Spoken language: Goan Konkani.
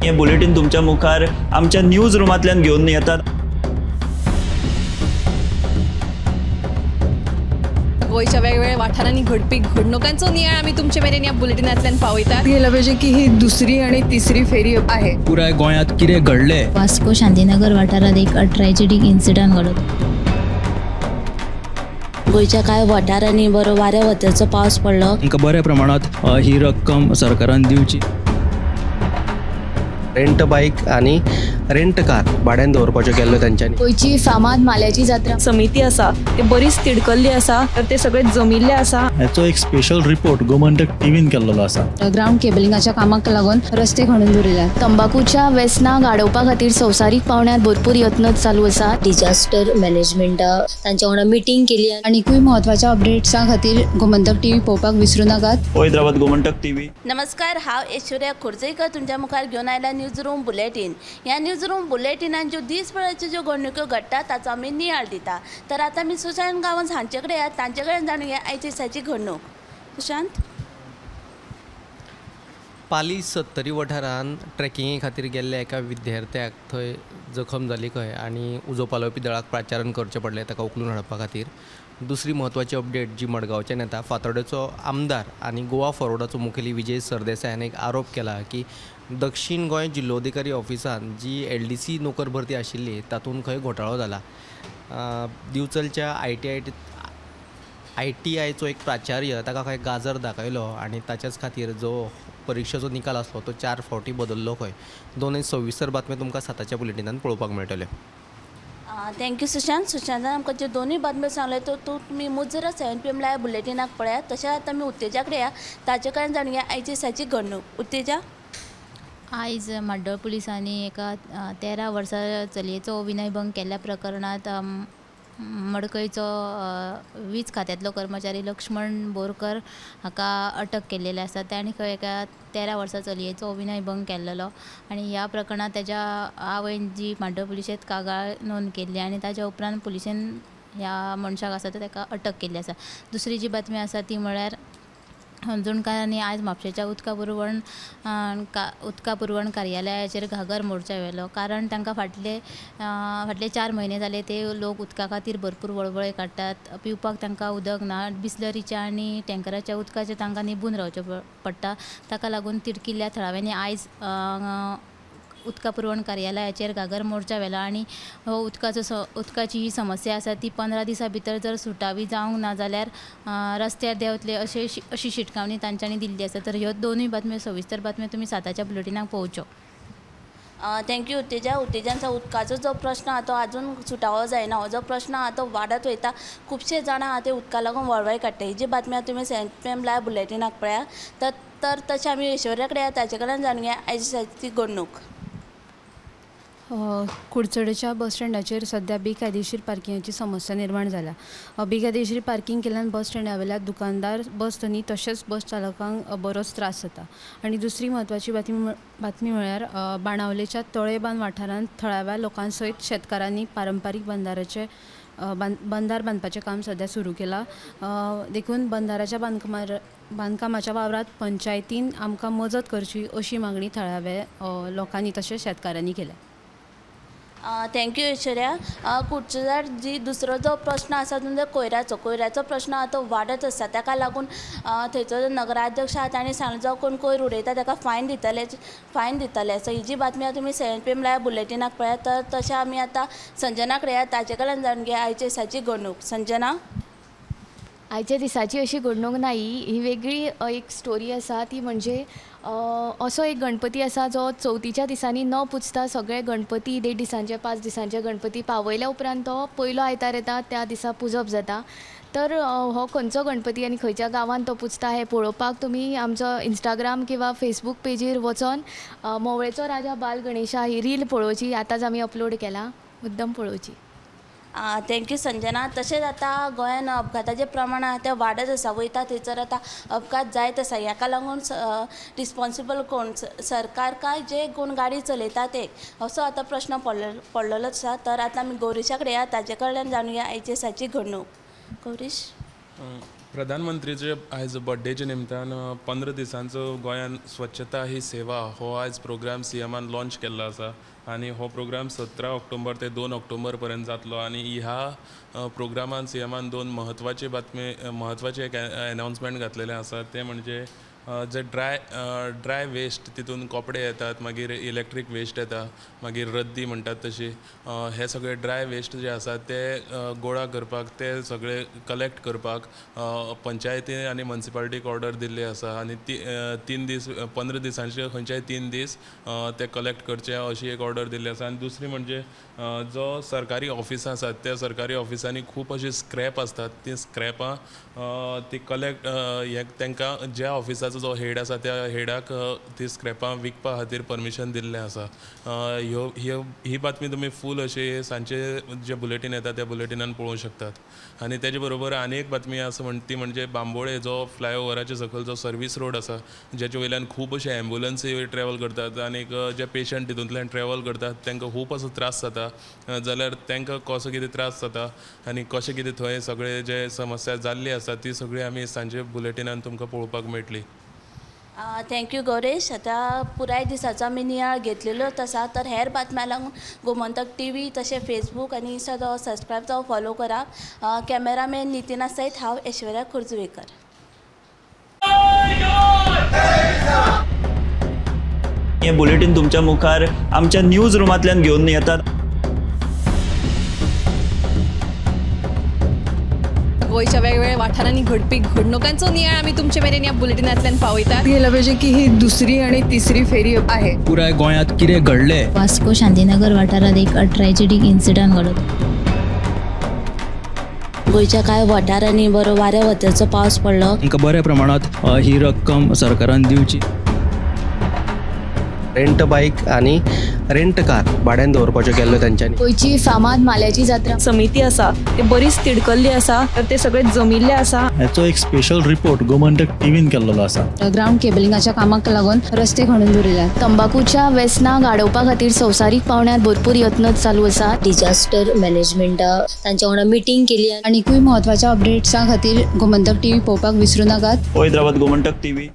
हे बुलेटीन तुमच्या मुखार आमच्या न्यूज रुमांतल्यान घेवन येतात। गोंयच्या वेगवेगळ्या वाठारांनी घडपी घडणुकांचो नियाळ आमी तुमचे मेरेन ह्या बुलेटिनांतल्यान पावयतात। गेला पाहिजे की ही दुसरी आणि तिसरी फेरी आहे। पुराय गोंयांत कितें घडलें। वास्को शांतीनगर वाठारांत एक ट्रॅजेडीक इन्सिडंट घडलो। गोंयच्या कांय वाठारांनी बरो वाऱ्या वताचो पावस पडलो। तांकां बऱ्या प्रमाणांत ही रक्कम सरकारान दिवची। रेंट बाईक आनी रेंट कार भाड्यान दवरपाच्यो केल्ल्यो तांच्यांनी। गोंयची फामाद माल्याची जात्रा समिती आसा ते बरीच तिडकल्ली आसा, तर ते सगळे जमिल्ले आसा। हाचो एक स्पेशल रिपोर्ट गोमंतक टीव्हीन केल्लो आसा। ग्राउंड केबलिंगाच्या कामाक लागून रस्ते खणून दवरिल्यात। तंबाकूच्या वेसनाक आडोवपा खातीर संवसारीक पावंड्यार भरपूर यत्न चालू आसा। डिजास्टर मॅनेजमेंटा तांच्या वांगडा मिटींग केली। आनीकूय म्हत्वाच्या अपडेट्सां खातीर गोमंतक टीव्ही पळोवपाक विसरू नाकात। हैदराबाद गोमंतक टीव्ही। नमस्कार, हांव ऐश्वर्या खोर्जेकर तुमच्या मुखार घेवन आयला न्यूज रूम बुलेटीन। ह्या न्यूज रूम बुलेटिनान ज्यो दीसभराच्यो ज्यो घडणुक्यो घडटा ताचो आमी नियाळ दिता। तर आतां आमी सुशांत गांवस हांचे कडेन या, तांचे कडेन जाणुया आयच्या दिसाची घडणूक। सुशांत, पाली सत्तरी वाठारांत ट्रेकिंगे खातीर गेल्ल्या एका विद्यार्थ्याक थंय जखम जाली खंय आनी उजो पालोवपी दळाक प्राचारण करचें पडलें ताका उखलून हाडपा खातीर। दुसरी म्हत्वाची अपडेट जी मडगांवच्यान येता, फातोर्डेचो आमदार आनी गोवा फॉरवर्डाचो मुखेली विजय सरदेसायान एक आरोप केला की दक्षीण गोंय जिल्लोधिकारी ऑफिसान जी LDC नोकर भरती आशिल्ली तातूंत खंय घोटाळो जाला। दिवचलच्या ITIचो एक प्राचार्य ताका खंय गाजर दाखयलो आनी ताच्याच खातीर जो परिक्षेचो निकाल आसलो तो 4 फावटी बदल्लो खंय। दोनूय सविस्तर बातम्यो तुमकां 7च्या बुलेटिनान पळोवपाक मेळटल्यो। Thank you Sushant. सुशांतान आमकां ज्यो दोनूय बातम्यो सांगल्यो त्यो तुमी मुजरत 7 PM live बुलेटिनाक पळयात। तशेंच आतां आमी उत्तेजा कडेन या, ताचे कडेन जाणुया आयच्या दिसाची घडणूक। उत्तेजा, आयज म्हाड्डोळ पुलिसांनी एका 13 वर्सां चलयेचो विनयभंग केल्ल्या प्रकरणांत मडकयचो वीज खात्यांतलो कर्मचारी लक्ष्मण बोरकर हाका अटक केल्लेली आसा। ताणें खंय एका 13 वर्सां चलयेचो विनयभंग केल्लो आनी ह्या प्रकरणांत ताच्या आवयन जी म्हाड्डोळ पुलिशेंत कागाळ नोंद केल्ली आनी ताच्या उपरांत पुलिशेन ह्या मनशाक आसा तो ताका अटक केल्ली आसा। दुसरी जी बातमी आसा ती म्हळ्यार हणजूणकारांनी आयज म्हापशेच्या उदका पुरवण कार्यालयाचेर घागर मोर्चा व्हेलो, कारण तांकां फाटले 4 म्हयने जाले ते लोक उदका खातीर भरपूर वळवळे काडटात। पिवपाक तांकां उदक ना, बिस्लरीच्या आनी टँकराच्या उदकाचेर तांकां निबून रावचें पडटा। ताका लागून तिडकिल्ल्या थळाव्यांनी आयज उदका पुरवण कार्यालयाचेर घागर मोर्चा व्हेला आनी हो उदकाची ही समस्या आसा ती 15 दिसां भितर जर सुटावी जावंक ना जाल्यार रस्त्यार देंवतले अशी शिटकावणी तांच्यांनी दिल्ली आसा। तर ह्यो दोनूय बातम्यो सविस्तर बातम्यो तुमी 7च्या बुलेटिनाक पळोवच्यो। Thank you Utteja. उत्तेजांचो उदकाचो जो प्रश्न आहा तो आजून सुटावो जायना, हो जो प्रश्न आहा तो वाडत वयता। खुबशे जाणां आहा ते उदका लागून वळवळ काडटा। ही जी बातमी आहा तुमी 7 PM live बुलेटिनाक पळया। तर तशें आमी ऐश्वर्या कडेन ताचे कडेन जाणुया आयज दिसाची घडणूक। कुडचडेच्या बस स्टँडाचेर सध्या बेकायदेशीर पार्किंगाची समस्या निर्माण जाल्या। बेकायदेशीर पार्किंग केल्ल्यान बस स्टँडा वयल्या दुकानदार, बस धनी तशेंच बस चालकांक बरोच त्रास जाता। आनी दुसरी म्हत्वाची बातमी म्हळ्यार बाणावलेच्या तळेबांद वाठारांत थळाव्या लोकां सयत शेतकारांनी पारंपारीक बंदार बांदपाचें काम सध्या सुरू केलां। देखून बंदाराच्या बांदकामाच्या वावरांत पंचायतीन आमकां मजत करची अशी मागणी थळाव्या लोकांनी तशेंच शेतकारांनी केल्या। Thank you Aishwarya. कुडचड्यार जी दुसरो जो प्रश्न आसा तो म्हणजे कोयराचो प्रश्न आहा तो वाडत आसा। ताका लागून थंयचो जो नगराध्यक्ष आहा ताणें सांगलें जो कोण कोयर उडयता ताका फायन दितले। सो ही जी बातमी आहा तुमी 7 PM live बुलेटिनाक पळयात। तर तशें आमी आतां संजना कडेन या, ताचे कडेन जाणून घेया आयच्या दिसाची घडणूक। संजना, आयच्या दिसाची अशी घडणूक ना, ही वेगळी एक स्टोरी आसा। ती म्हणजे असो एक गणपती आसा जो चवथीच्या दिसांनी न पुजता सगळे गणपती 1.5 दिसांचे 5 दिसांचे गणपती पावयल्या उपरांत तो पयलो आयतार येता त्या दिसा पुजप जाता। तर हो खंयचो गणपती आनी खंयच्या गांवांत तो पुजता हें पळोवपाक तुमी आमचो इंस्टाग्राम किंवा फेसबूक पेजीर वचोन मोवळेचो राजा बाल गणेशा ही रील पळोवची। आतांच आमी अपलोड केला, मुद्दम पळोवची। Thank you Sanjana. तशेंच आतां गोंयान अपघाताचें प्रमाण आहा तें वाडत आसा, वयता थंयसर आतां अपघात जायत आसा। हाका लागून रिस्पोन्सिबल कोण, सरकार काय जे कोण गाडी चलयता ते, असो आतां प्रश्न पडलेलो आसा। तर आतां आमी गौरीशा कडेन या, ताचे कडल्यान जाणुया आयच्या दिसाची घडणूक। गौरीश, प्रधानमंत्रीचे आयज बर्थडेच्या निमतान 15 दिसांचो गोंयान स्वच्छता ही सेवा हो आयज प्रोग्राम सीएमान लॉन्च केल्लो आसा आनी हो प्रोग्राम 17 ऑक्टोबर ते 2 ऑक्टोबर पर्यंत जातलो आनी ह्या प्रोग्रामान सीएमान दोन म्हत्वाची बातमी म्हत्वाचे एक अनाउन्समेंट घातलेलें आसा, तें म्हणजे जे ड्राय वेस्ट तितून कपडे येतात, मागीर इलेक्ट्रीक वेस्ट येता, मागीर रद्दी म्हणटात तशी, हे सगळे ड्राय वेस्ट जे आसा ते गोळा करपाक, ते सगळे कलेक्ट करपाक पंचायती आनी म्युनिसिपालिटीक ऑर्डर दिल्ली आसा आनी ती 3 दीस 15 दिसांचे खंयच्याय 3 दीस ते कलेक्ट करचे अशी एक ऑर्डर दिल्ली आसा. आनी दुसरी म्हणजे जो सरकारी ऑफिसां आसात त्या सरकारी ऑफिसांनी खूब अशी स्क्रॅप आसतात, ती स्क्रॅपां ती कलेक्ट हे तांकां ज्या ऑफिसाचो जो हेड आसा त्या हेडाक ती स्क्रॅपां विकपा खातीर परमिशन दिल्लें आसा. ह्यो ही बातमी तुमी फूल अशी सांजचे जे बुलेटीन येता त्या बुलेटिनान पळोवंक शकतात. आनी तेजे बरोबर आनी एक बातमी आसा ती म्हणजे बांबोळे जो फ्लायओवराच्या सकयल जो सर्वीस रोड आसा ज्याचे वयल्यान खूब अशे एम्बुलन्सी ट्रॅवल करतात आनी जे पेशंट तितूंतल्यान ट्रॅवल करतात तांकां खूब असो त्रास जाता, जाल्यार तांकां कसो कितें त्रास जाता आनी कशें कितें थंय सगळे जे समस्या जाल्ली आसा ती सगळी आमी सांजे बुलेटिनान तुमकां पळोवपाक मेळटली. Thank you Gauresh. आतां पुराय दिसाचो आमी नियाळ घेतलेलोच आसा, तर हेर बातम्या लागून गोमंतक टीव्ही तशें फेसबूक आनी इंस्टा जावं सबस्क्रायब जावं फॉलो करा. कॅमेरामॅन नितीना सयत हांव ऐश्वर्या खोर्जुवेकर. हे बुलेटीन तुमच्या मुखार आमच्या न्यूज रुमांतल्यान घेवन येतात. गोंयच्या वेगवेगळ्या वाठारांनी घडपी घडणुकांचो नियाळ आमी तुमचे मेरेन ह्या बुलेटिनांतल्यान पावयतात. गेला पाहिजे की ही दुसरी आणि तिसरी फेरी आहे. पुराय गोंयांत कितें घडलें, वास्को शांतीनगर वाठारांत एक ट्रॅजेडीक इन्सिडंट घडलो. गोंयच्या कांय वाठारांनी बरो वाऱ्या वताचो पावस पडलो. तांकां बऱ्या प्रमाणांत ही रक्कम सरकारान दिवची. रेंट बायक आनी रेंट कार भाड्यान दवरपाच्यो केल्ल्यो तेंच्यांनी. गोंयची फामाद माल्याची जात्रा समिती आसा ते बरीच तिडकल्ली आसा, तर ते सगळे जमिल्ले आसा. हाचो एक स्पेशल रिपोर्ट गोमंतक टीव्हीन केल्लो आसा. ग्रावंड केबलिंगाच्या कामाक लागून रस्ते खणून दवरिल्यात. तंबाकूच्या वेसनाक आडोवपा खातीर संवसारीक पावंड्यार भरपूर यत्न चालू आसा. डिजास्टर मॅनेजमेंटा तांच्या वांगडा मिटींग केली. आनीकूय म्हत्वाच्या अपडेट्सां खातीर गोमंतक टीव्ही पळोवपाक विसरूं नाकात. पळयत रावात गोमंतक टीव्ही.